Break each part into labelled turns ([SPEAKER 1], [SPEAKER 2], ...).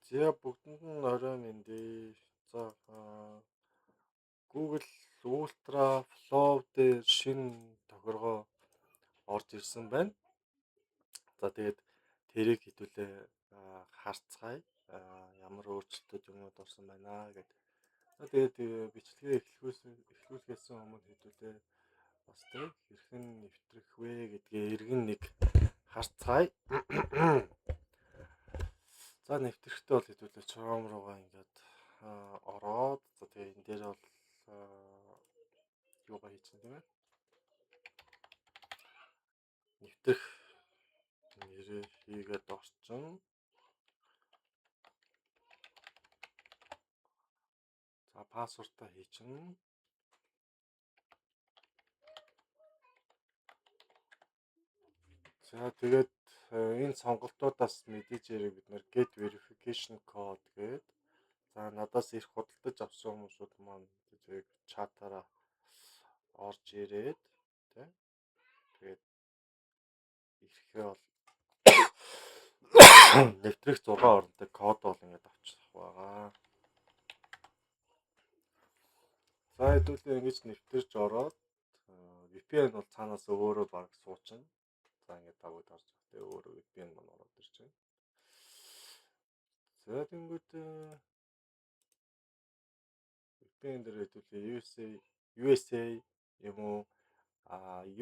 [SPEAKER 1] За, бүгдэнд нь оройн мэнд ээ. За, Google Ultra Flow дээр шинэ тохиргоо орж ирсэн байна. За, тэгээд тэрийг хэдүүлээ харцгаая. Ямар өөрчлөлтүүд юмнууд орсон байна гэдэг. За, тэгээд бичлэгээ эхлүүлэхээс өмнө хэдүүлээ бас тэг хэрхэн нэвтрэх вэ гэдгээ эргэн нэг харцгаая. За, нэвтрэхдээ бол хэдүүлээ Chrome руугаа ингээд ороод, за, тэгээ энэ дээр бол юугаа хийчихнэ, тийм ээ. Нэвтрэх нэрээ хийгээд орчин. За, password аа хийчихнэ. За, тэгээд энэ сонголтуудаас мэдээж хэрэг бид нар get verification code гээд, за, надаас ирэх худалдаж авсан хүмүүсүүд маань зэрэг чатаараа орж ирээд, тий. Тэгээд ирэхээ бол нэвтрэх 6 оронтой код бол ингээд авчих байгаа. За, хэдүүлээ ингэж нэвтэрч ороод VPN бол цаанаас өөрөө баг суучин. За, ингээд та бүгд харж байгаа. Тэгээ өөрөө VPN маань ороод ирж байна. За, тэнгүүд VPN дээр хэдүүлээ USA юм уу,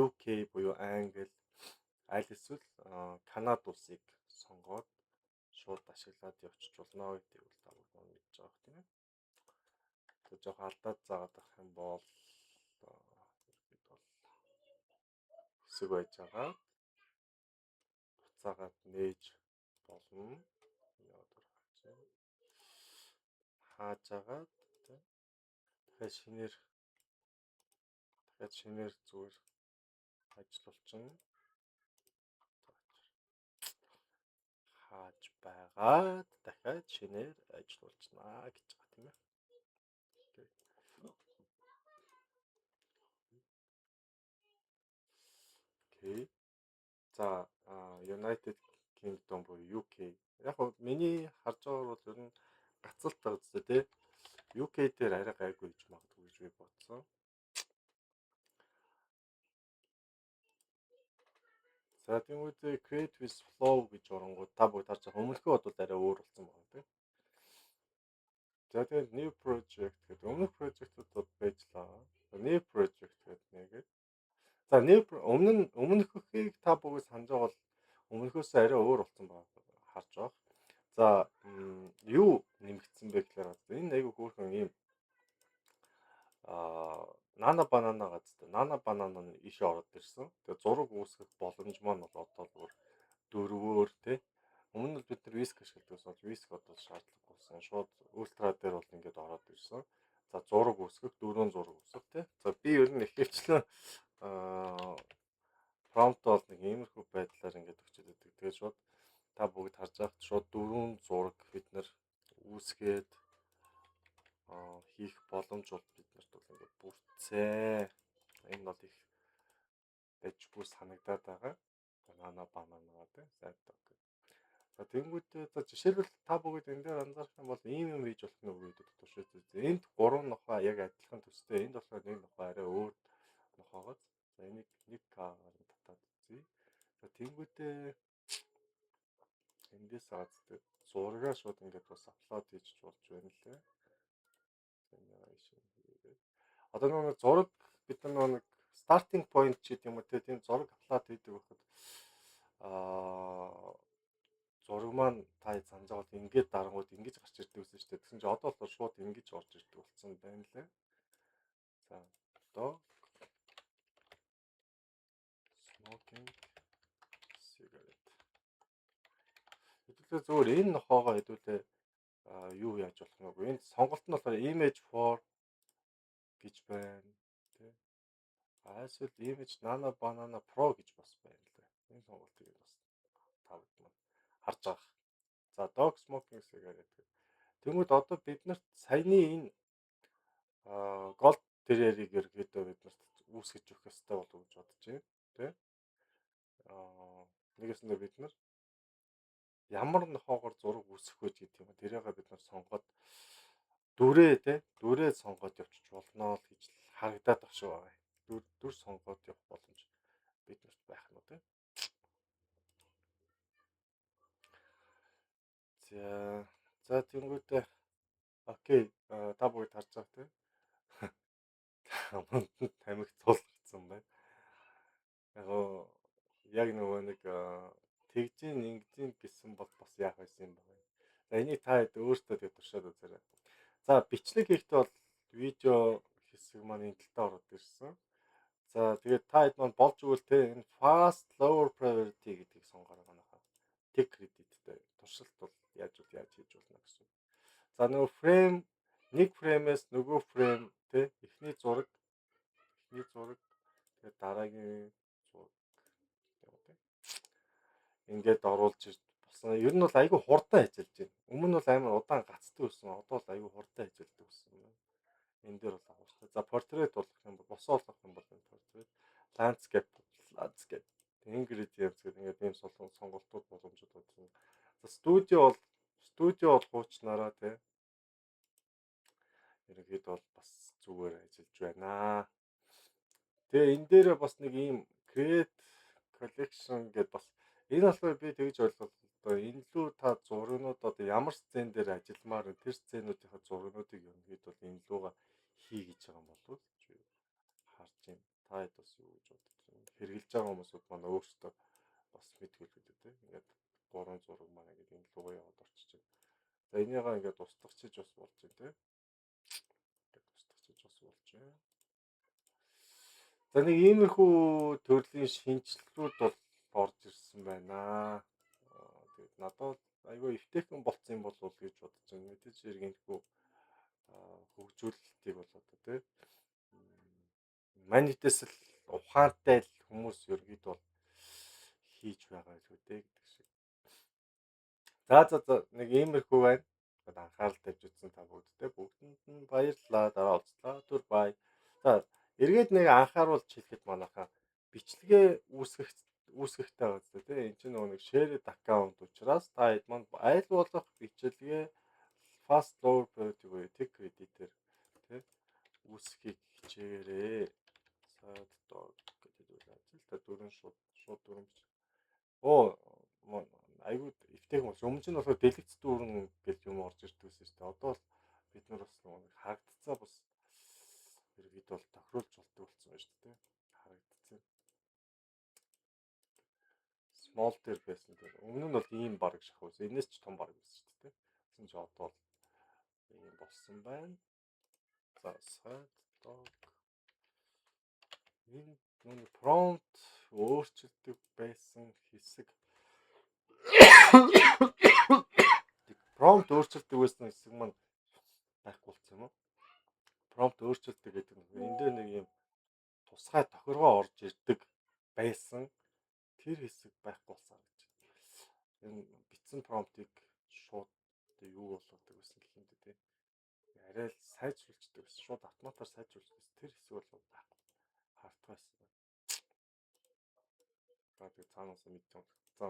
[SPEAKER 1] UK буюу Англи, аль эсвэл Канада улсыг сонгоод шууд ашиглаад явчих болно гэдгийг бол та бүгд мэдж байгаа тийм ээ. Тэгээ жоох алдаад заагаад авах юм бол ерөнхийдөө бол хэсэг байж байгаа. Буцаагаад нээж болно. Хааж агаад тийм. Дахиад шинээр зүгээр ажиллуулчихна. Хааж байгаад дахиад шинээр ажиллуулчихна гэж байгаа, тийм ээ. Окей. За, United Kingdom буюу UK. Яг нь миний харж байгаагаар бол ер нь гацалт байгаа зү, тий. UK дээр арай гайгүй гэж магадгүй гэж би бодсон. За, тэгмүүд create with flow гэж оронгууд та бүгд харж байгаа, өмнөхөө бодвол арай өөр болсон байна, тий. За, тэгээд new project гэдэг өмнөх project-ууд бол байж лаа. New project гэдэг нэгээд. За, new өмнө нь өмнөхийг та бүгд санаж байгаа бол өмнөхөөс арай өөр болсон байгаа харж байгаа. За, юу нэмэгдсэн бэ гэхээр энэ айгүй хөөрхөн ийм Nano Banana газтай. Nano Banana нь ийшээ ороод ирсэн. Тэгээ зураг үүсгэх боломж маань бол одоо л бүр дөрвөөр, тий. Өмнө нь бид нар Whisk ашигладаг байсан бол Whisk одоо шаардлагагүй болсон. Шууд Ultra дээр бол ингээд ороод ирсэн. За, зураг үүсгэх, дөрвөн зураг үүсгэх, тий. За, би ер нь ихэвчлэн prompt бол нэг иймэрхүү байдлаар ингээд өгчөөд байдаг. Тэгээд шууд та бүгд харж байхад шууд дөрвөн зураг бид нар үүсгээд хийх боломж бол бид нарт бол ингээд бүрдсэн. Энэ бол их дажгүй санагдаад байгаа. Nano Banana, тий. Sad dog. За, тэнгуүтээ, за, жишээлбэл та бүгд энэ дээр анзаарах юм бол ийм юм хийж болох нь үгүй дотор шүү дээ. Энд гурван нохой яг адилхан төстэй. Энд болохоор нэг нохой арай өөр нохоогоос. За, энийг 1K-гаар татаад үзье. За, тэнгуүтээ эндээс агаад зургаа шууд ингээд бас upload хийж болж байна лээ. Одоо нэг зураг бид нар нэг starting point ч гэдэг юм уу, тийм зураг upload хийдэг байхад зураг маань та санаж байгаа бол ингээд дарангууд ингэж гарч ирдэг байсан шүү дээ. Тэгсэн чинь одоо болохоор шууд ингэж орж ирдэг болсон байна лээ. За, dog smoking cigarette. Хэдүүлээ зөвөр энэ нохоогоо хэдүүлээ юу яаж болох вэ? Энд сонголт нь болохоор image for гэж байна. Тэ. А эсвэл image Nano Banana Pro гэж бас байна лээ. Энэ сонголтыг бас та бүхэн маань харж байгаа. За, dog smoking cigarette гэдэг. Тэнгүүд одоо бид нарт саяны энэ gold terrier-ийг ерөөдөө бид нарт үүсгэж өгөх ёстой болов уу гэж бодож байна. Тэ. Нэгэсэндээ бид нар Ямар нохоогоор зураг үүсгэх вэ гэдэг юм. Тэрийг бид нар сонгоод дүрээ те дүрээ сонгоод явчих болно л гэж харагдаад байх шиг байгаа. Дүр дүр сонгоод явах боломж биднэрт байх нь үү те. За за тэнгуүтээ окей, та бүгд харж байгаа те. Мөндөнд тамхи цуулгацсан байна. Яг яг нөгөө нэг тэгжин ингэжин гэсэн бол бас яах байсан юм бэ? За, энийг та хэд өөртөө тэгээд туршаад үзээрэй. За, бичлэг хийхдээ бол видео хэсэг маань энэ талтаа ороод ирсэн. За, тэгээд та хэд маань болж өгвөл те энэ fast lower priority гэдгийг сонгоорой манайхаа. Tech credit-тэй туршилт бол яаж бол яаж хийж болно гэсэн. За, нөгөө frame, нэг frame ээс нөгөө frame те эхний зураг, тэгээд дараагийн зураг те ингээд оруулж болсон. Ер нь бол айгүй хурдан ажиллаж байна. Өмнө нь бол амар удаан гацдаг байсан. Одоо бол айгүй хурдан ажилладаг болсон юм байна. Энэ дээр бол агуултай. За, портрет болох юм бол, босоо болох юм бол энэ портрет, landscape, landscape, ingredients гэдэг ингээд ийм сонголтууд боломжууд байна. За, студио бол хуучнараа те ерөнхийдөө бол бас зүгээр ажиллаж байна. Тэгээ энэ дээр бас нэг ийм create collection гэдээ бас энэ болохоор би тэгж ойлголоо. Энэ лүү та зургнууд одоо ямар сцен дээр ажилламаар, тэр сценүүдийнхээ зургнуудыг ерөнхийдөө бол энэ лүүга хий гэж байгаа юм болов уу гэж харж байна. Та хэд бас юу гэж бодож байна? Хэрэглэж байгаа хүмүүсүүд маань өөрсдөө бас мэдгүй л үү те. Ингээд гурван зураг маань ингээд энэ лүүгээ яваад орчиж байна. За, энийгээ ингээд устгахчиж бас болж байна те. Ингээд устгахчиж бас болж байна. За, нэг иймэрхүү төрлийн шинэчлэлүүд бол орж ирсэн байна. Тэгээд надад айгүй эвтэйхэн болцсон юм болов уу гэж бодож байна. Мэдээж хэрэг энэхүү хөгжүүлэлтийг бол одоо тий манитээс л ухаантай л хүмүүс ерөнхийдөө бол хийж байгаа л үү дээ гэдэг шиг. За, нэг иймэрхүү байна. Анхаарал тавьж үзсэн та бүгдтэй бүгдэнд нь баярлалаа. Дараа уулзлаа. Түр бай. За, эргээд нэг анхааруулж хэлэхэд манайхаа бичлэгээ үүсгэхтэй байгаа зү тий. Энд чинь нөгөө нэг shared account учраас та хэд маань аль болох бичлэгээ fast lower priority буюу tech credit-ээр тий үүсгэхийг хичээгээрэй. Sad dog гэдэг үйл ажил та дөрөн шууд шууд дөрөн бичлэг. Оо, айгүй эвтэйхэн болж. Өмнө нь болохоор дэлгэц дүүрэн гэж юм орж ирдэг байсан шүү дээ. Одоо бол бид нар бас нөгөө нэг харагдцаа бас ерөөдөө бол тохируулж болдог болсон байна шүү дээ. Харагдцсан. Small дээр байсан дээр. Өмнө нь бол ийм баг шахуу байсан. Энэс ч том баг байсан шүү дээ. Тэгсэн чи одоо бол ийм болсон байна. За, sad dog. Энэ нүг prompt өөрчилдөг байсан хэсэг, prompt өөрчилдөг байсан хэсэг маань байхгүй болсон юм уу? Prompt өөрчилдөг гэдэг нь энэ дээр нэг юм тусгай тохиргоо орж ирдэг байсан. Тэр хэсэг байхгүй болсон гэж. Энэ бичсэн prompt-ыг шууд юу болгодог байсан гэх юм дээ, тий. Арай л сайжруулцдаг байсан. Шууд автоматар сайжруулдаг байсан. Тэр хэсэг бол байхгүй. Хартгаа байсан. За, тэгээ цаанаас мэдсэн. За,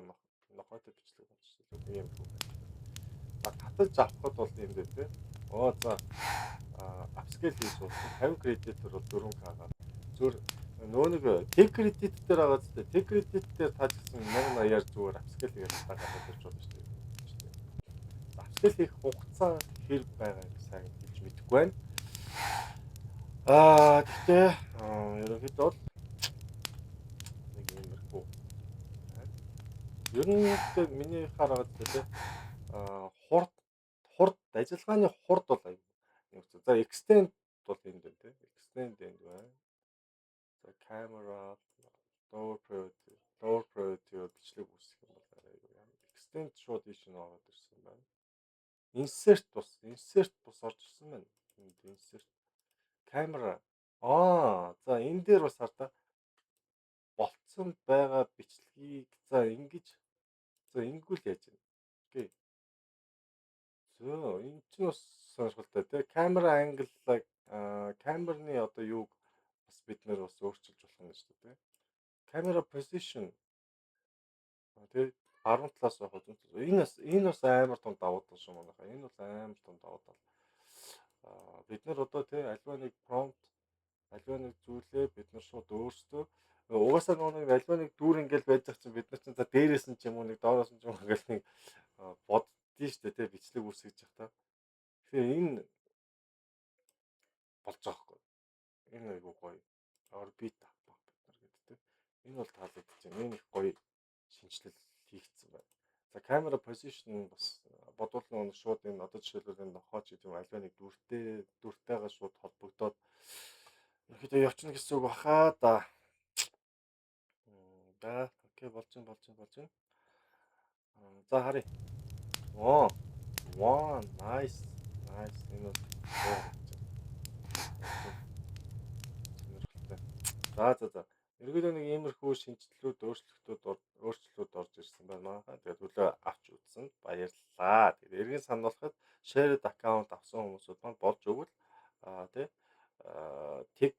[SPEAKER 1] нохойтой бичлэг болчихсон. Тийм юм байна. За, татаж авахд бол юм дээ, тий. Оо, за, upscale хийж болно. 50 кредитээр бол 4K-гаар. Зүгээр нөгөө нэг tech credit дээр байгаа зү, tech credit дээр таажсан 1080-аар зүгээр upscale хийгээд гаргаад ирж болно шүү дээ. Upscale хийх хугацаа хэр байгааг сайн хэлж мэдэхгүй байна. Гэхдээ ерөнхийдөө бол нэг иймэрхүү. Ер нь миний хараад тий хурд ажиллагааны хурд бол аюу. За, extend бол энд байна тий. Extend энд байна. За, camera lower priority бичлэг үүсгэх юм бол арай юм. Extend шууд ийш нь ороод ирсэн байна. Insert бас орж ирсэн байна. Энд insert камера. За, энэ дээр бас хар та болцсон байгаа бичлэгийг за ингэж, за ингэвэл яаж юм. Окей. За, энэ чинь бас сонирхолтой тий. Камера angle, камерны одоо юуг бас бид нэр бас өөрчилж болох юм шүү дээ тий. Камера position тий. Баруун талаас байх уу, зүүн талаас. Энэ бас амар том давуу тал шүү, манайхаа. Энэ бол амар том давуу тал. Бид нар одоо тий аливаа нэг prompt, аливаа нэг зүйлээ бид нар шууд өөрсдөө угаасаа нөгөө нэг аливаа нэг дүүр ингээл байж байгаа чинь бид нар чинь за дээрээс нь ч юм уу, нэг доороос нь ч юм уу ингээл нэг боддсон шүү дээ, тий, бичлэг үүсгэж явах та. Тэгэхээр энэ болж байгаа хгүй. Энэ айгуу гоё. Orbit авах бид нар гэдэг, тий. Энэ бол таалагдчих байна. Энэ их гоё шинэчлэл хийгдсэн байна. За, камера position бас бодвол нөгөө шууд энэ одоо жишээлбэл энэ нохоо ч гэдэг юм, аливаа нэг дүртэйгээ шууд холбогдоод ерөөхдөө явчихна гэсэн үг баха да. Да, okay, болж байна, болж байна, болж байна. За, харъя. Оо. One, nice. Nice. Энэ бол сонирхолтой. За. Ерөнхийдөө нэг иймэрхүү шинэчлэлүүд, өөрчлөлтүүд орж ирсэн байна манайхаа. Тэгээд хүлээ авч үзсэн. Баярлалаа. Тэгээд эргэн сануулхад shared account авсан хүмүүсүүд маань болж өгвөл тий тэг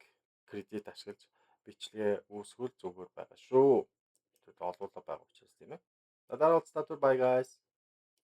[SPEAKER 1] кредит ашиглаж бичлэгээ үүсгвэл зүгээр байгаа шүү. Тэгээд олуулаа байгаа учраас, тийм ээ. За, дараа уулзлаа. Bye, guys.